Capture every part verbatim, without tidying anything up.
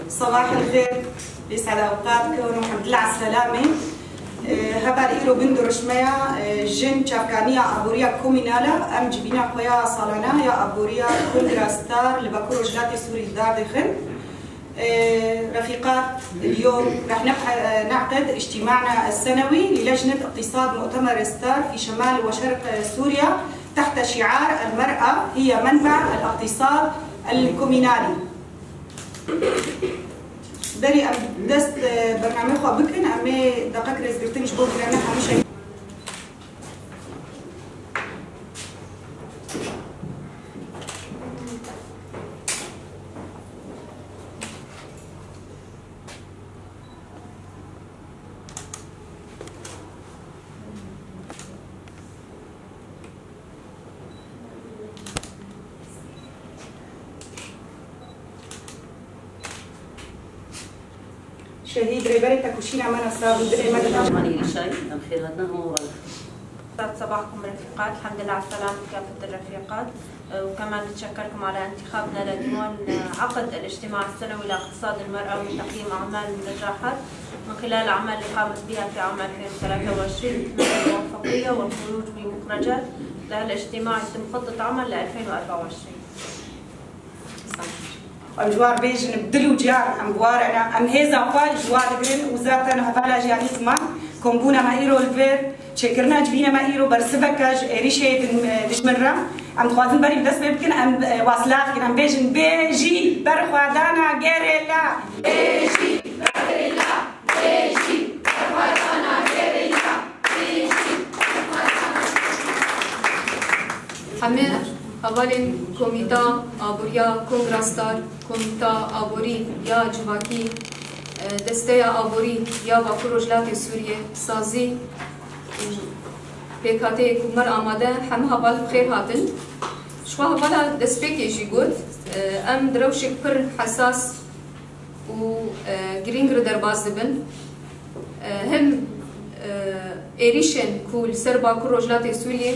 صباح الخير، يسعد أوقاتكم والحمد لله على السلامة. Heval îro bin dirûşmeya, e, jin çavkaniya aboriya komînal a, em civîna xwe ya salane ya aboriya Kongra Star li Bakur Rojhilatê Sûrî dar dixin. E, رفيقات، اليوم رح نق-، نعقد اجتماعنا السنوي للجنة اقتصاد مؤتمر ستار في شمال وشرق سوريا تحت شعار المرأة هي منبع الاقتصاد الكومينالي. Berî em dest, e, bernameyê xwe bikin, em ê deqek rêzgirtin ji bo girêdana hemû şey. شهيد ريبري تكوشينا مانا صار ودري مانا. Em xêr hatin, hemû wan. يسعد صباحكم رفيقات، الحمد لله على سلامة كافة الرفيقات، وكمان نتشكركم على انتخابنا لديوان عقد الاجتماع السنوي لاقتصاد المرأة وتقييم أعمال النجاحات من خلال الأعمال اللي قامت بها في عام ألفين وثلاثة وعشرين، نتمنى الموفقية والخروج بمخرجات لهالاجتماع يتم خطة عمل ل ألفين وأربعة وعشرين. Em ji wan bêjin bi dil û ciyan, em bi wan re ne, em hêza xwe ji wan digirin û zaten hevala jiyanî ziman, kombûna me îro li vir, çêkirina civîna me îro bersivek e ji êrîşê din, dijmin re. Em dixwazin berî bi dest pê bikin, em, e, wa silav dikin, em bêjin bê jî berxwedana gerîla. Bê jî berxwedana gerîla. Heme hevalên Komîta Aboriya Kongra Star, Komîta Aborî ya Civakî, e, Desteya Aborî ya Bakur Rojhilatê Sûriyê, Sazî û pêkhateyê ku me re amade, heme heval bi xêr hatin. Ji xwe hevala destpêkê jî got, e, em di rewşek pir hesas û, e, girîng re derbas dibin. E, hem, e, êrîşên ku li ser Bakur Rojhilatê Sûriyê,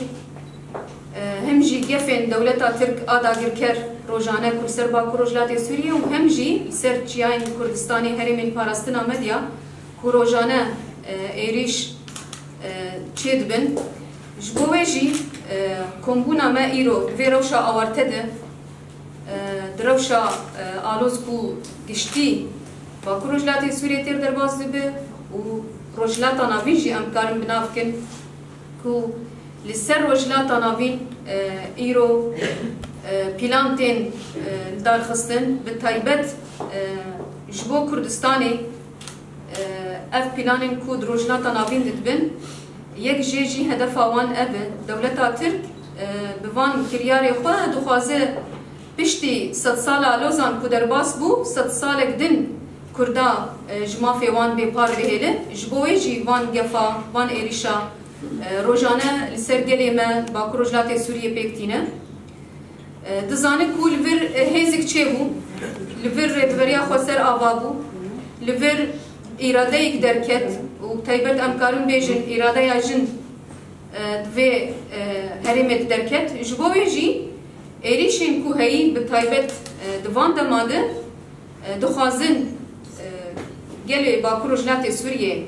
e, hem jî gefên dewleta Tirk a dagirker rojane ku li ser Bakur Rojhilatê Sûriyê û hem jî li ser çiyayên Kurdistanê herêmên parastina Medya ku rojane, e, êrîş, e, çêdibin. Ji bo wê jî, e, kombûna me îro di vê rewşa awarte de, e, di rewşa, e, aloz ku giştî Bakur Rojhilatê Sûriyê têr derbas dibe û Rojhilata Navîn jî em karin bi nav kin ku li ser Rojhilata Navîn, e, îro, e, pîlan tên, e, lidarxistin, bi taybet, e, ji bo Kurdistanê, e, ev pîlanên ku di Rojhilata Navîn didibin, yek jê jî hedefa wan ev e. Dewleta Tirk, e, bi van kiryarê xwe dixwaze piştî sedsala Lozan ku derbas bû, sedsalek din Kurda, e, ji mafê wan bê par bihêle. Ji bo wê jî van gefa, van êrîşa, e, rojane li ser gelê me Bakur Rojhilatê Sûriyê pêk tîne. E, dizane ku li vir, e, hêzik çêbû, li vir rêveberiya xweser ava bû, li vir îradeyek derket û taybet em karin bêjin îradeya jin, e, di vê, e, herêmê de derket. Ji bo wê jî êrîşên ku heyî bi taybet, e, di van dema de, e, dixwazin, e, gelê Bakur Rojhilatê Sûriyê, e,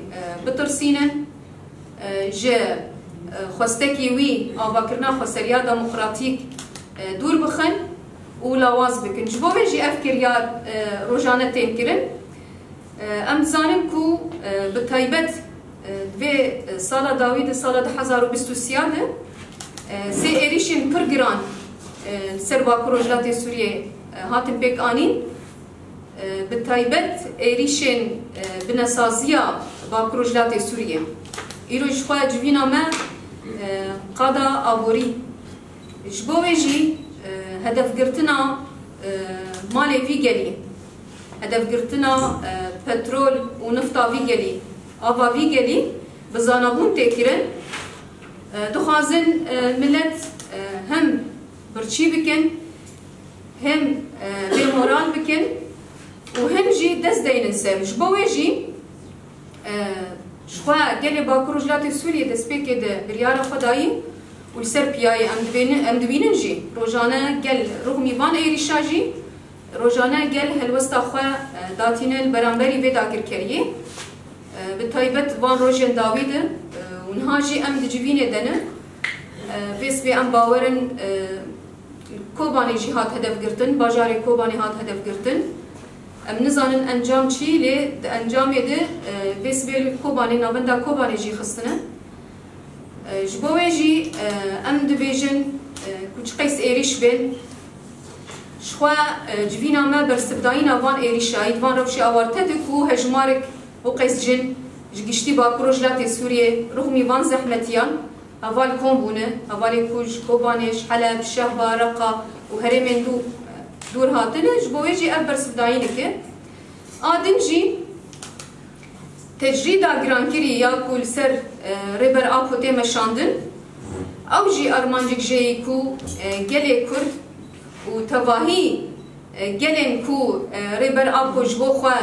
bitirsînin, e, ji, e, xwestekî wî avakirina xweseriya demokratîk, e, dûr bixin û lawaz bikin. Ji bo vê jî ev kiryar, e, rojane tên kirin. E, em dizanin ku, e, bi taybet, e, di vê, e, sala dawî de, sala du hezar û bîst û sê de, e, sê êrîşên pir giran, e, li ser Bakur Rojhilatê Sûriyê, e, hatin pêk anîn. E, bi taybet êrîşên, e, binesaziya Bakur Rojhilatê Sûriyê. Îro ji xwe civîna me, e, qada aborî. Ji bo wê jî, e, hedefgirtina, e, malê vî gelî, hedefgirtina, e, petrol û nifta vî gelî, ava vî gelî bi zanabûn tê kirin. E, dixwazin, e, milet, e, hem birçî bikin, hem, e, bêmoral bikin û hem jî dest deynin ser. Ji bo wê jî, e, Ji xwe gelê Bakur Rojhilatê Sûriyê destpêkê de biryara xwe dayî û li ser piyayê em dibênin, em dibînin jî rojane gel rixmî van êrîşa jî rojane gel helwesta xwe, e, datîne li beramberî vê dagirkeriyê. E, bi taybet van rojên dawî de, e, û niha jî em di civînê de ne. E, vê sibê em bawer in, e, Kobanê jî hat hedef girtin, bajarê Kobanê hat hedef girtin. Em nizanin encam çi, lê di encamê de, e, vê sibê li Kobanê, navenda Kobanê jî xistine. E, ji bo wê jî, e, em dibêjin, e, ku çi qeys êrîş bên, ji xwe, e, civîna me bersivdayîna van êrîşa yî di van rewşê awarte de ku hejmarek û qeys jin ji giştî Bakur Rojhilatê Sûriyê rixmî van zehmetiyan heval kom bûne, hevalê ku ji Kobanê, ji Heleb, Şehba, Reqa û herêmên dû-, dûr hatine, ji bo wê jî ev bersivdayîneke. A din jî tecrîda girankirî ya ku li ser, e, Rêber Apo tê meşandin, ew jî armancek jê yî ku, e, gelê Kurd û tevahî, e, gelên ku, e, Rêber Apo ji bo xwe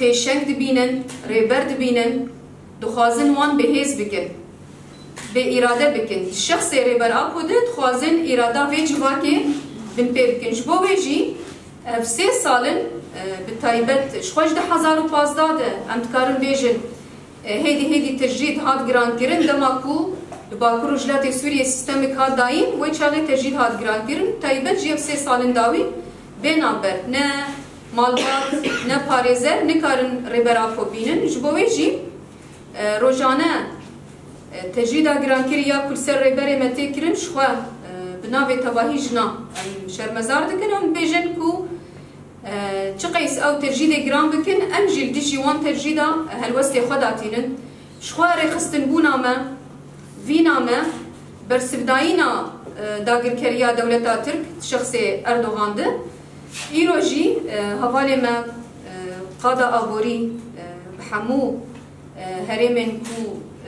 pêşeng dibînin, rêber dibînin, dixwazin wan bêhêz bikin, bê îrade bikin. Di şexsê Rêber Apo de dixwazin îrada vê civakê binpê bikin. Ji bo wê jî ev sê sal in, e, bi taybet ji xwe ji du hezar û pazdeh de em dikarin bêjin, e, hêdî hêdî tecrîd hat girankirin. Dema ku li Bakur Rojhilatê Sûriyê sîstemek hat dayîn, wê çaxê tecrîd hat girankirin. Taybet jî ev sê sal in dawî bê navber. Ne malbat, ne parêzer nikarin Rêber Apo bînin. Ji bo wê jî, e, rojane, e, tecrîda girankirî ya ku li ser rêberê me tê kirin, ji xwe, e, bi navê tevahî jina em şermezar dikin û dibêjin ku, e, çi qeys ew tecrîdê giran bikin, em jî li dijî wan tecrîda helwestê xwe datînin. Ji xwe rêxistinbûna me, vîna me, bersivdayîna, e, dagirkeriya dewleta Tirk di şexsê Erdogan de. Îro jî, e, hevalê me, e, qada aborî, e, bi hemû, e, herêmên ku,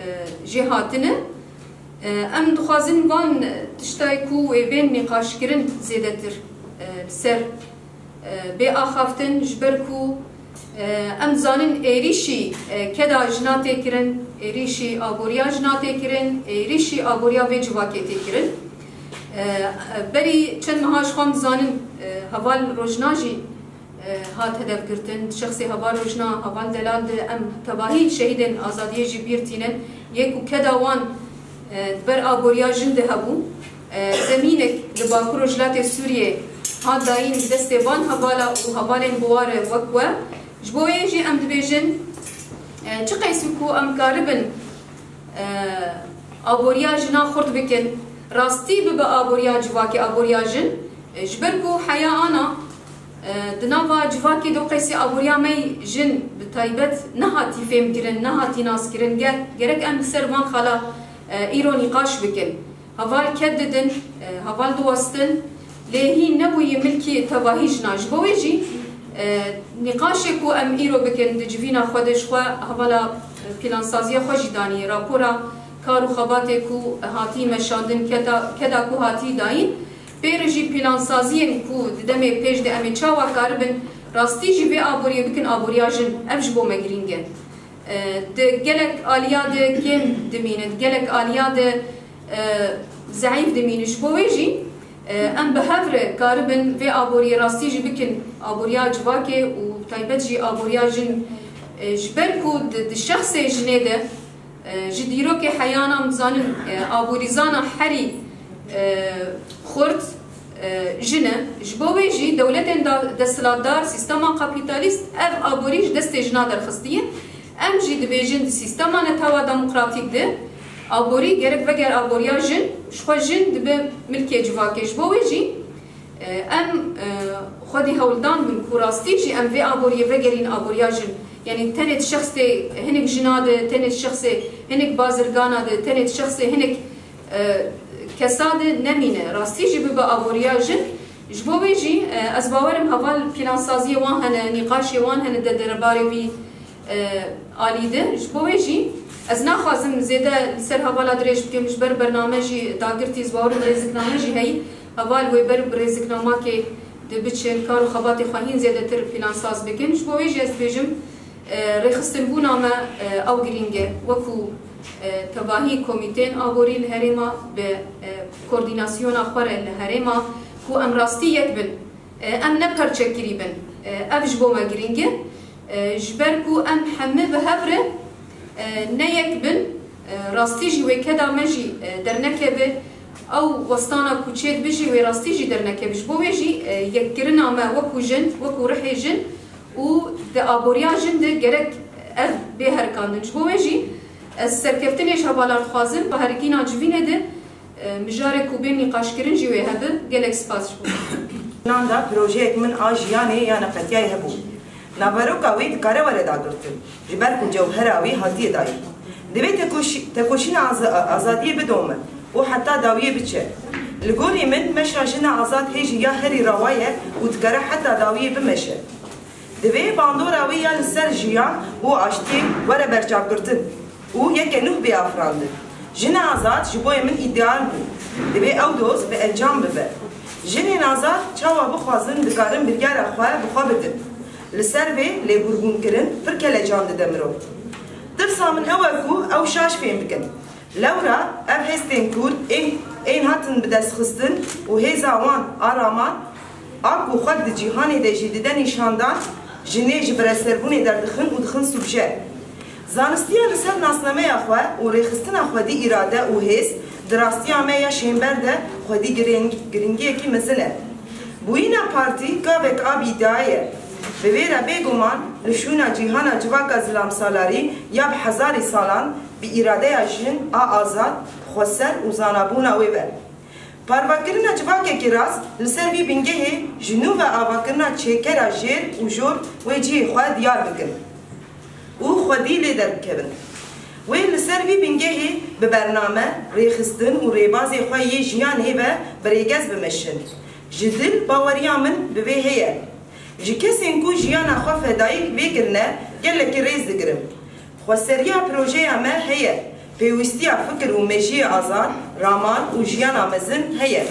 e, jê hatine, e, em dixwazin van tiştayê ku wê bên nîqaşkirin zêdetir, e, li ser, e, bê axaftin, ji ber ku, e, em dizanin êrîşî, e, keda jina tê kirin, êrîşî aboriya jina tê kirin, êrîşî aboriya vê civakê tê kirin. E, berî çend meha ji xwe em dizanin, e, heval Rojna jî, e, hat hedef girtin. Di şexsê heval Rojna, heval Delal de em tevahî şehîdên azadiyê jî bîr tînin. Yê ku keda wan, e, di ber aboriya jin de hebû. E, zemînek li Bakur Rojhilatê Sûriyê hat dayîn bi destê van hevala û hevalên bi wa re wek we. Ji bo wê jî em dibêjin, e, çi qeys ku em karibin, e, aboriya jina xurt bikin, rastî bibe aboriya civakê, aboriya jin, e, ji ber ku heya ana, e, di nava civakê de qeysî aboriya me jin bi taybet nehatî fêmkirin, nehatî naskirin. Ge-, gerek em li ser van xala, e, îro nîqaş bikin. Heval ked didin, e, heval diwestin, lê hîn nebûyî milkî tevahî jina. Ji bo wê jî, e, nîqaşê ku em îro bikin di civîna xwe de ji xwe hevala, e, plansaziya xwe jî danî, rapora kar û xebatê ku hatî meşandin, keda, keda ku hatî dayîn, pê re jî plansaziyên ku di demê pêş de em ê çawa karibin rastî jî vê aboriyê bikin aboriya jin, ev ji bo me girîng e. E, di gelek aliya de kêm dimîne, di gelek aliya de, e, zeîf dimîne. Ji bo wê jî, e, em bi hev re karibin vê aboriyê rastî jî bikin aboriya civakê û taybet jî aboriya jin, e, ji ber ku di, di şexsê jinê de, e, ji dîrokê heyan em dizanin, e, aborîzana herî, e, xurt, e, jin e. Ji bo wê jî dewletên da-, desthilatdar, sîstema kapîtalîst ev aborî ji destê jina derxistiye. Em jî dibêjin di sîstema netewa demokratîk de aborî gerek veger aboriya jin, ji xwe jin dibe milkê civakê. Ji bo wê jî, e, em, e, xwedî hewldan bin ku rastî jî em vê aboriyê vegerîn aboriya jin. Yanî tenê di şexsê hinek jina de, tenê di şexsê hinek bazirgana de, tenê di şexsê hinek, e, kesa de nemîne. Rastî jî bibe aboriya jin. Ji bo wê jî, e, ez bawerim heval plansaziyê wan hene, nîqaşê wan hene de derebarê vî, e, alî de. Ji bo wê jî ez naxwazim zêde li ser hevala dirêj bikim, ji ber bername jî dagirtî, ez bawerim rêzikname jî heyî. Heval wê ber bi rêziknamakê de biçin, kar û xebatê xwe hîn zêdetir plansaz bikin. Ji bo wê jî ez dibêjim, E, rêxistinbûna me, e, ew girîng e, wekû, e, tevahî komîteyên aborî li herêma bi, e, koordînasyona xwe re li herêma ku em rastî yek bin, e, em ne perçekirî bin. E, ev ji bo me girîng e. E, ji ber ku em hemî bi hev re, e, ne yek bin, e, rastî jî wê keda me jî, e, dernekeve, ew westana ku çêdibe jî wê rastî jî dernekeve. Ji bo wê jî, e, yekkirina me wekû jin, wekû rihê jin û di aboriya jin de gerek ev bê herikandin. Ji bo wê jî ez serkeftinê ji hevalan dixwazim, bi herikîna civînê de, e, mijarê ku bê nîqaşkirin jî wê hebe. Gelek spas ji bo. Nan de projeyek min a jiyanê ya neqetiyayê hebû. Naveroka wî dikare were dagirtin, ji ber ku cewhera wî hatiye dayîn. Divê tekoşî-, tekoşîna aza-, azadiyê bidome û heta dawiyê biçe. Li gorî min, meşa jina azad hê jî ya herî rewa ye û dikare heta dawiyê bimeşe. Divê bandora wî ya li ser jiyan û aştiyê were berçavgirtin û yeke nû bê afirandin. Jina azad ji bo yê min îdeal bû. Divê ew doz bi encam bibe. Jinên azad çawa bixwazin, dikarin biryara xwe bi xwe bidin. Li ser vê lêbûrbûnkirin pir kelecan dide mirov. Tirsa min ew e ku ew şaş fêm bikin. Lewra ev hestên ku ên, ên hatin bidestxistin û hêza wan a raman a ku xwe di cîhanê de jî dide nîşandan, jinê ji bireserbûnê derdixin û dixin sûcje. Zanistiya li ser nasnameya xwe û rêxistina xwedî, îrade û hêz di rastiya me ya şênber de xwedî girêng-, girîngiyekî mezin e. Bûyîna partî gavek a bîdayî ye. Bi vê re bêguman li şûna cîhana civaka zilamsalarî ya bi hezarî salan bi îradeya jin a azad, xweser û zanabûna wê be. Parvekirina civakekî rast li ser vî bingehê ji nû ve avakirina çêkera jêr û jor wê cihê xwe diyar bikin û xwedî lê derbikevin. Wê li ser vî bingehê bi bername, rêxistin û rêbazê xwe yê jiyanê ve bi rêgez bimeşin. Ji dil baweriya min bi vê heye. Ji kesên ku jiyana xwe fedayî vê kirine gelekî rêz digirim. Xweseriya projeya me heye, pêwîstiya fikir û mejiyê azad, raman û jiyana mezin heye.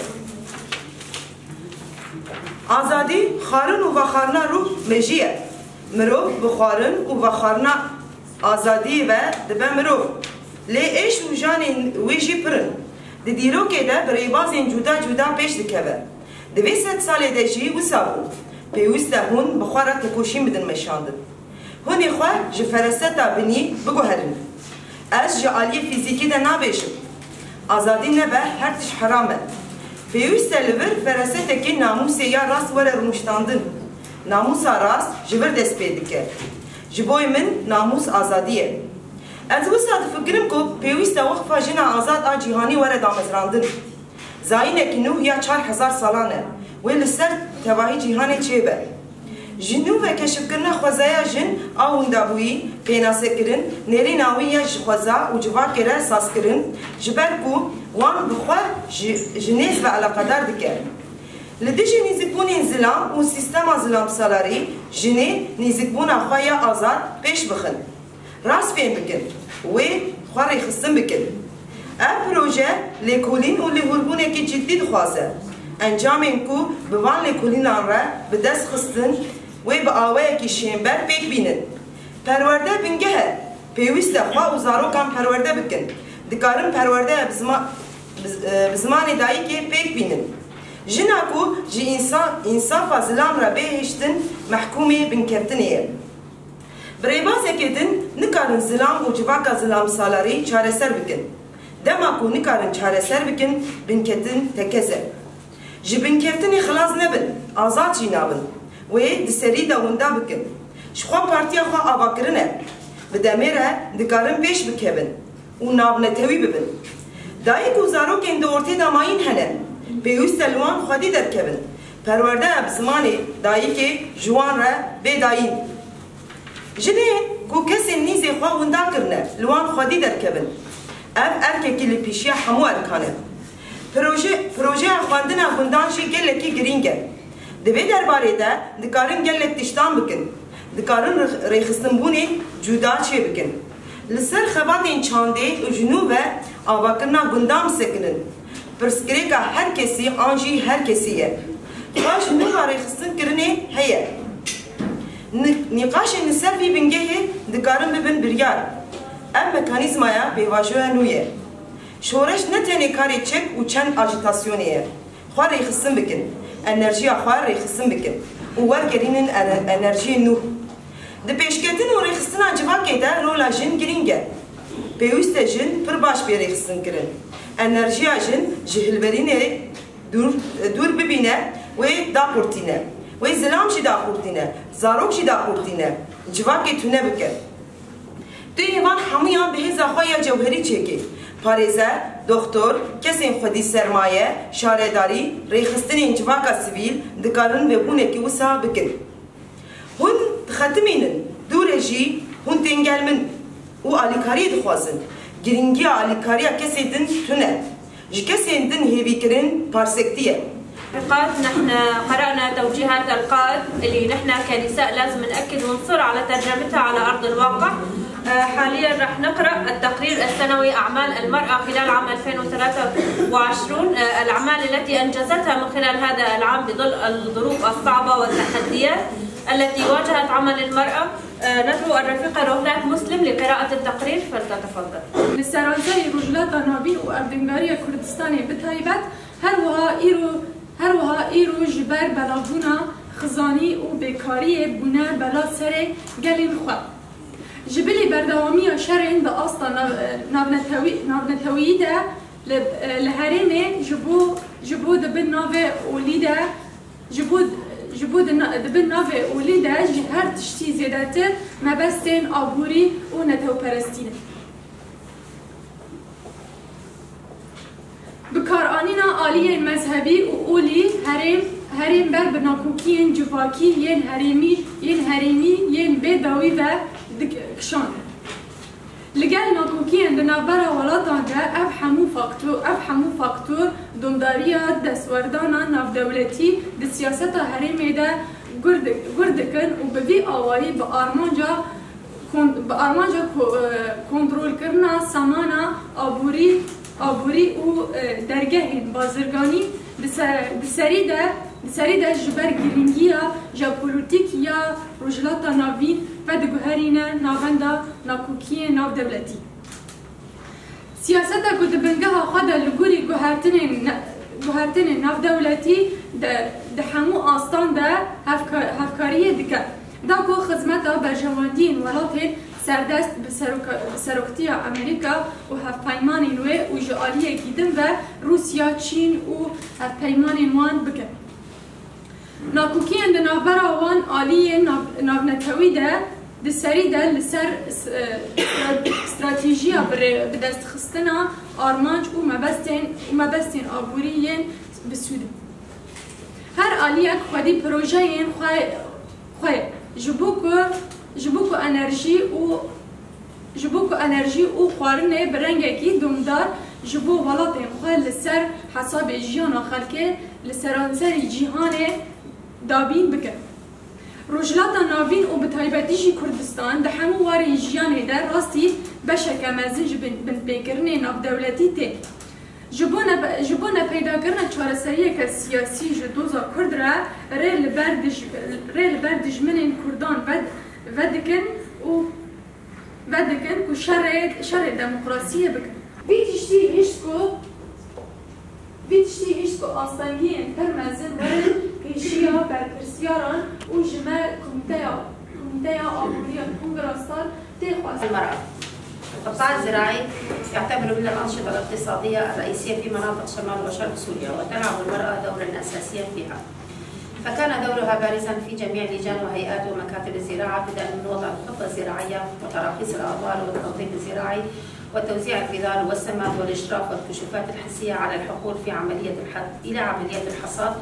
Azadî xwarin û vexwarina ruh, mejî ye. Mirov bi xwarin û vexwarina azadiyê ve dibe mirov. Lê êş û janên wê jî pir in. Di dîrokê de bi rêbazên cuda cuda pêş dikeve. Di vê sedsalê de jî wisa bû. Pêwîst e hûn bi xwe re tekoşîn bidin meşandin. Hûn ê xwe ji fereseta binî biguherin. Ez ji aliyê fîzîkî de nabêjim. Azadî nebe, her tişt heram e. Pêwîst e li vir feresetekî namûsê ya rast were rûniştandin. Namûsa rast ji vir dest pê dike. Ji bo min namûs azadî ye. Ez wisa difikirim ku pêwîst e weqfa jina azad a cîhanî were damezrandin. Zayînekî nû ya çar hezar salan e. Wê li ser tevahî cîhanê çêbe. Ji nû ve keşifkirina xwezaya jin a windabûyî, pênasekirin, nêrîna wî ya ji xweza û civakê re sazkirin, ji ber ku wan bi xwe ji, ji nêz ve eleqedar dike. Li dijî nîzikbûnên zilam û sîstema zilamsalarî jinê nîzikbûna xwe ya azad pêş bixin. Rast fêm bikin, wê xwe rêxistin bikin. Ev proje lêkolîn û lihûrbûnekî ciddî dixwaze. Encamên ku bi van lêkolînan re bi dest xistin, wê bi awayekî şênber pêk bînin. Perwerde bingeh e. Pêwîst e xwe û zarokan perwerde bikin. Dikarin perwerdeya bi zima-, bi, e, bi zimanê dayikê pêk bînin. Jina ku ji însa-, însafa zilam re bê hiştin mehkûmê binkeftinê ye. Bi rêbazekê din nikarin zilam û civaka zilamsalarî çareser bikin. Dema ku nikarin çareser bikin, binketin tekez e. Ji binkeftinê xilas nebin, azad jî nabin. Wê di serî de winda bikin. Ji xwe partiya xwe ava kirine. Bi demê re dikarin pêş bikevin û navnetewî bibin. Dayik û zarokên di ortê de mayîn hene. Pêwîst e li wan xwedî derkevin. Perwerdeya bi zimanê dayikê ji wan re bê dayîn. Jinên ku kesên nîzê xwe winda kirine, li wan xwedî derkevin. Ev erkekî li pêşiya hemû erkan e. Proje, projeya xwendina gundan jî gelekî girîng e. Di vê derbarê de dikarin gelek tiştan bikin. Dikarin rêx-, rêxistinbûnên cuda çêbikin. Li ser xebatên çandê û ji nû ve avakirina gundan bisekinin. Pirsgirêka her kesî an jî her kesî ye. Xwe ji nû ve rêxistinkirinê heye. Ni-, nîqaşên li ser vî bingehê dikarin bibin biryar. Ev mekanîzmaya pêvajoya nû ye. Şoreş ne tenê karê çek û çend ajîtasyonê ye. Xwe rêxistin bikin, enerjiya xwe rêxistin bikin û wergerînin ene-, enerjiyên nû. Di pêşketin û rêxistina civakê de rola jin girîng e. Pêwîst e jin pir baş bê rêxistinkirin. Enerjiya jin ji hilberînê dûr, dûr bibîne, wê daqurtîne. Wê zilam jî daqurtîne, zarok jî daqurtîne, civakê tune bike. Tu hê van hemûyan bi hêza xwe ya cewherî çêkê. Parêzer, doxtor, kesên xwedî sermaye, şaredarî, rêxistinên civaka sivîl dikarin vebûnekî wisa bikin. Hûn dixetimînin, dû re jî hûn tên gel min û alîkariyê dixwazin. Girîngiya alîkariya kesê din tune. Ji kesên din hêvîkirin parsektî ye. القائد، نحن قرأنا توجيهات القائد اللي نحن كنساء لازم نأكد ونصر على ترجمتها على أرض الواقع. آه، حاليًا رح نقرأ التقرير السنوي أعمال المرأة خلال عام ألفين وثلاثة وعشرين، آه، الأعمال التي أنجزتها من خلال هذا العام بظل الظروف الصعبة والتحديات التي واجهت عمل المرأة. آه، ندعو الرفيقة روهلات مسلم لقراءة التقرير، فلتتفضل. Li seranserî Rojhilata Navîn û Erdnîgariya Kurdistanê bi taybet, her wiha îro, her wiha îro ji ber belavbûna xizanî û bêkariyê bûne bela serê gelên xwe. Ji bilî berdewamiya şerên di asta nav-, navnetewî-, navnetewî de li, li herêmê ji bo, ji bo di bin navê olî de, ji bo, ji bo di na-, di bin navê olî de ji her tiştî zêdetir mebestên aborî û netewperestî ne. Bikaranîna aliyên mezhebî û olî herêm, herêm ber bi nakokiyên civakî yên herêmî, yên herêmî yên bê dawî ve dik-, kişand. Li gel nakokiyên di navbera welatan de ev hemû faktor, ev hemû faktor domdariya destwerdana navdewletî di siyaseta herêmê de gur di-, gur dikin û bi vî awayî bi armanca kon-, bi armanca ko-, e, kontrolkirina samana aborî, aborî û, e, dergehên bazirganî di se-, di serî de, di serî de ji ber girîngiya jeopolîtîk ya Rojhilata Navîn vediguherîne navenda nakokiyên navdewletî. Siyaseta ku di bingeha xwe de li gorî guhertinên ne-, guhertinên navdewletî de di hemû astan de hevka-, hevkariyê dike. Da ku xizmeta berjewendiyên welatên serdest bi seroka-, bi seroktiya Amerîka û hevpeymanên wê û ji aliyekî din ve Rûsya, Çîn û hevpeymanên wan bike. Nakokiyên di navbera wan aliyên nav-, navnetewî de di serî de li ser s-, e, stra-, stratejiya bi rê-, bi destxistina armanc û mebestên, û mebestên aborî yên bi sûd in. Her aliyek xwedî projeyên xwe, xwe ye. Ji bo ku, ji bo ku enerjî û, ji bo ku enerjî û xwarinê bi rengekî domdar ji bo welatên xwe li ser hesabê jiyana xelkê li seranserî cîhanê dabîn bike. Rojhilata Navîn û bi taybetî jî Kurdistan di hemû warên jiyanê de rastî beşeke mezin ji bin, binpêkirinê navdewletî tê. Ji bo ne-, ji bo nepeydakirina çareseriyeke siyasî ji doza Kurd re rê li ber dij-, rê li ber dijminên Kurdan ved-, vedikin û vedikin ku şerê, şerê demokrasiyê bikin. Vî tiştî hişt ku, vî tiştî hişt ku astengiyên pir mezin werin pêşiya berpirsiyaran û ji me Komîteya, Komîteya Aboriya Kongra Star tê xwestin. المرأة. القطاع الزراعي يعتبر من الأنشطة الاقتصادية الرئيسية في مناطق شمال وشرق سوريا، وتلعب المرأة دورا أساسيا فيها. فكان دورها بارزا في جميع لجان وهيئات ومكاتب الزراعة، ابتداء من وضع الخطة الزراعية وتراخيص الأوضار والتنظيم الزراعي وتوزيع البذار والسماد والإشراف والكشوفات الحسية على الحقول في عملية الحد-، إلى عملية الحصاد،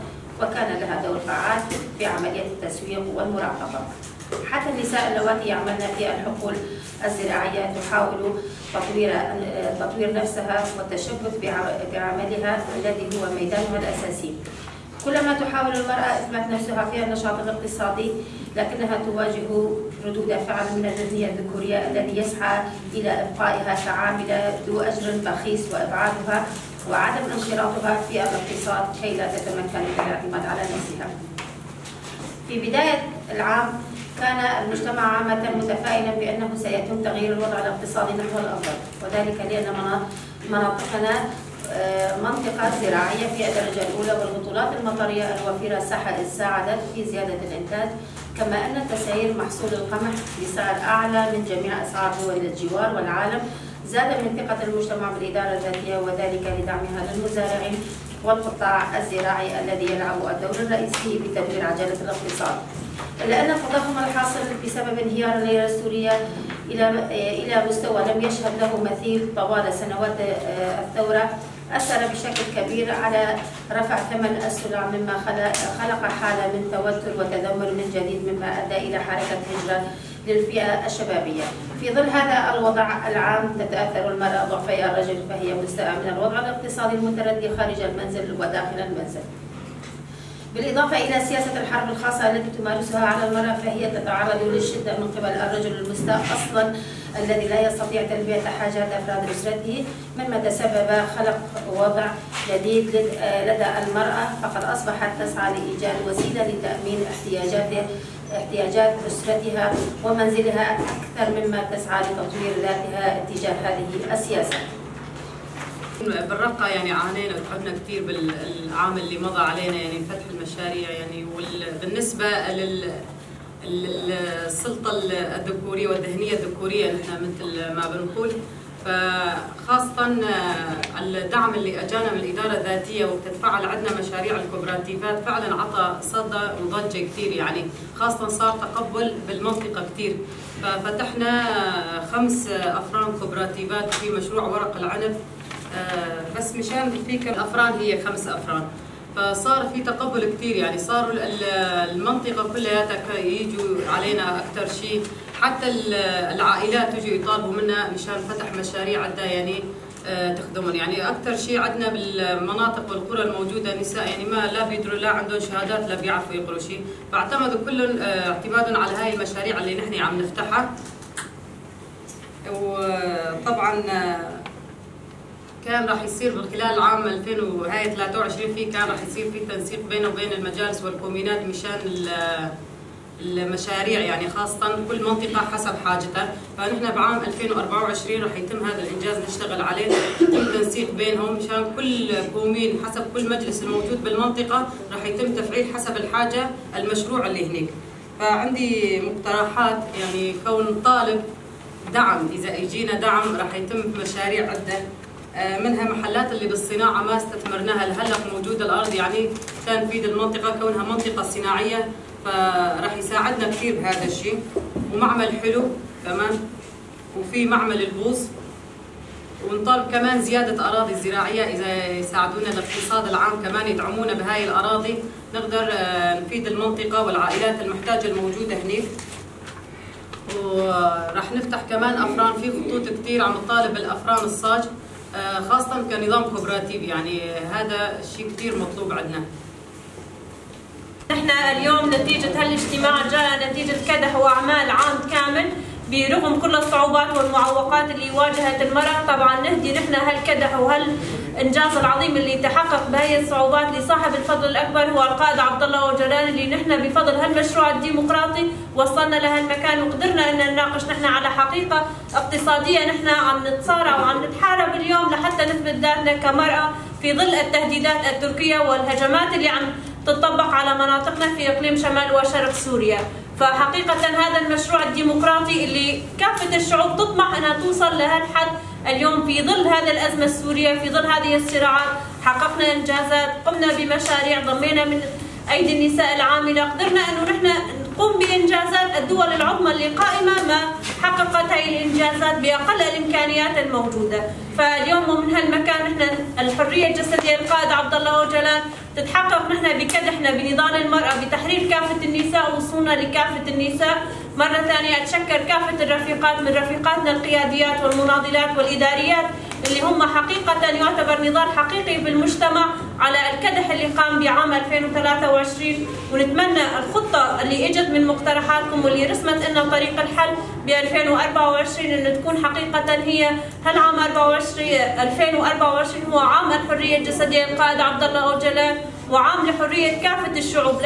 وكان لها دور فعال في عملية التسويق والمراقبة. حتى النساء اللواتي يعملن في الحقول الزراعية تحاول تطوير، تطوير نفسها والتشبث بعم-، بعملها الذي هو ميدانها الأساسي. كلما تحاول المرأة إثبات نفسها في النشاط الاقتصادي، لكنها تواجه ردود فعل من الذهنية الذكورية الذي يسعى إلى إبقائها كعاملة ذو أجر بخيس وإبعادها وعدم انخراطها في الاقتصاد كي لا تتمكن من الاعتماد على نفسها. في بداية العام كان المجتمع عامة متفائلا بأنه سيتم تغيير الوضع الاقتصادي نحو الأفضل، وذلك لأن منا-، مناطقنا، آه، منطقة زراعية في الدرجة الأولى، والهطولات المطرية الوفيرة ساعدت في زيادة الإنتاج، كما أن تسعير محصول القمح بسعر أعلى من جميع أسعار دول الجوار والعالم، زاد من ثقة المجتمع بالإدارة الذاتية، وذلك لدعمها للمزارعين والقطاع الزراعي الذي يلعب الدور الرئيسي بتدوير عجلة الاقتصاد. إلا أن التضخم الحاصل بسبب انهيار الليرة السورية إلى، إلى مستوى لم يشهد له مثيل طوال سنوات، آه، الثورة أثر بشكل كبير على رفع ثمن السلع، مما خلق، خلق حالة من توتر وتذمر من جديد، مما أدى إلى حركة هجرة للفئة الشبابية. في ظل هذا الوضع العام، تتأثر المرأة ضعفي الرجل، فهي مستاءة من الوضع الاقتصادي المتردي خارج المنزل وداخل المنزل. بالإضافة إلى سياسة الحرب الخاصة التي تمارسها على المرأة، فهي تتعرض للشدة من قبل الرجل المستاء أصلًا، الذي لا يستطيع تلبية حاجات أفراد أسرته، مما تسبب خلق وضع جديد لد-، لدى المرأة، فقد أصبحت تسعى لإيجاد وسيلة لتأمين احتياجاته، احتياجات أسرتها ومنزلها أكثر مما تسعى لتطوير ذاتها اتجاه هذه السياسة. بالرقة، يعني، عانينا وتعبنا كتير بالعام اللي مضى علينا، يعني، من فتح المشاريع، يعني، وال-، بالنسبة لل-، ال-، ال-، السلطة الذكورية والذهنية الذكورية، نحن مثل ما بنقول، فخاصة، آه، الدعم اللي أجانا من الإدارة الذاتية، وبتتفعل عندنا مشاريع الكوبراتيفات، فعلًا عطى صدى وضجة كتير، يعني، خاصة صار تقبل بالمنطقة كتير. ففتحنا خمس أفران كوبراتيفات، وفي مشروع ورق العنب. آه، بس مشان في كم أفران، هي خمس أفران، فصار في تقبل كتير، يعني، صاروا ال-، ال-، المنطقة كلياتها ك-، يجوا علينا أكتر شي. حتى ال-، العائلات تجوا يطالبوا منا مشان فتح مشاريع عندها، يعني، آه، تخدمهم. يعني، أكتر شي عندنا بالمناطق والقرى الموجودة نساء، يعني، ما لا بيدروا، لا عندهم شهادات، لا بيعرفوا يقروا شي، فاعتمدوا كلهم، آه، اعتمادهم على هاي المشاريع اللي نحن عم نفتحها. وطبعًا، آه، كان راح يصير من خلال عام ألفين وهاي ثلاثة وعشرين، في كان راح يصير في تنسيق بينه وبين المجالس والكومينات مشان ال-، المشاريع، يعني، خاصة كل منطقة حسب حاجتها. فنحن بعام ألفين وأربعة وعشرين راح يتم هذا الإنجاز نشتغل عليه، يتم تنسيق بينهم مشان كل كومين حسب كل مجلس الموجود بالمنطقة راح يتم تفعيل حسب الحاجة المشروع اللي هناك. فعندي مقترحات، يعني، كون طالب دعم، إذا يجينا دعم راح يتم مشاريع عدة، آه، منها محلات اللي بالصناعة ما استثمرناها لهلق موجودة الأرض، يعني، تنفيذ المنطقة كونها منطقة صناعية، فراح يساعدنا كثير بهذا الشيء. ومعمل حلو كمان، وفي معمل البوص. ونطالب كمان زيادة أراضي زراعية، إذا يساعدونا الاقتصاد العام كمان يدعمونا بهاي الأراضي، نقدر، آه، نفيد المنطقة والعائلات المحتاجة الموجودة هناك. وراح نفتح كمان أفران، في خطوط كتير عم تطالب بالأفران الصاج، آه، خاصة كنظام كوبراتيف، يعني، هذا الشيء كتير مطلوب عندنا. نحن اليوم نتيجة هالاجتماع جاء نتيجة كدح وأعمال عام كامل، برغم كل الصعوبات والمعوقات اللي واجهت المرأة. طبعًا نهدي نحن هالكدح وهالإنجاز العظيم اللي تحقق بهاي الصعوبات لصاحب الفضل الأكبر، هو القائد عبد الله أوجلان، اللي نحن بفضل هالمشروع الديمقراطي وصلنا لهالمكان، وقدرنا أن نناقش نحن على حقيقة اقتصادية. نحن عم نتصارع وعم نتحارب اليوم لحتى نثبت ذاتنا كمرأة في ظل التهديدات التركية والهجمات اللي عم تطبق على مناطقنا في إقليم شمال وشرق سوريا. فحقيقة هذا المشروع الديمقراطي اللي كافة الشعوب تطمح أنها توصل لهالحد، اليوم في ظل هذا الأزمة السورية، في ظل هذه الصراعات، حققنا إنجازات، قمنا بمشاريع، ضمينا من أيدي النساء العاملة، قدرنا أنه نحن نقوم بإنجازات الدول العظمى اللي قائمة ما حققت هاي الإنجازات بأقل الإمكانيات الموجودة. فاليوم ومن هالمكان نحن الحرية الجسدية للقائد عبد الله أوجلان تتحقق نحن بكدحنا بنضال المرأة، بتحرير كافة النساء ووصولنا لكافة النساء. مرة ثانية أتشكر كافة الرفيقات من رفيقاتنا القياديات والمناضلات والإداريات اللي هم حقيقة يعتبر نضال حقيقي بالمجتمع على الكدح اللي قام بعام ألفين وثلاثة وعشرين، ونتمنى الخطة اللي اجت من مقترحاتكم واللي رسمت لنا طريق الحل ب ألفين وأربعة وعشرين إنه تكون حقيقة هي هالعام أربعة وعشرين، ألفين وأربعة وعشرين هو عام الحرية الجسدية للقائد عبد الله أوجلان، وعام لحرية كافة الشعوب.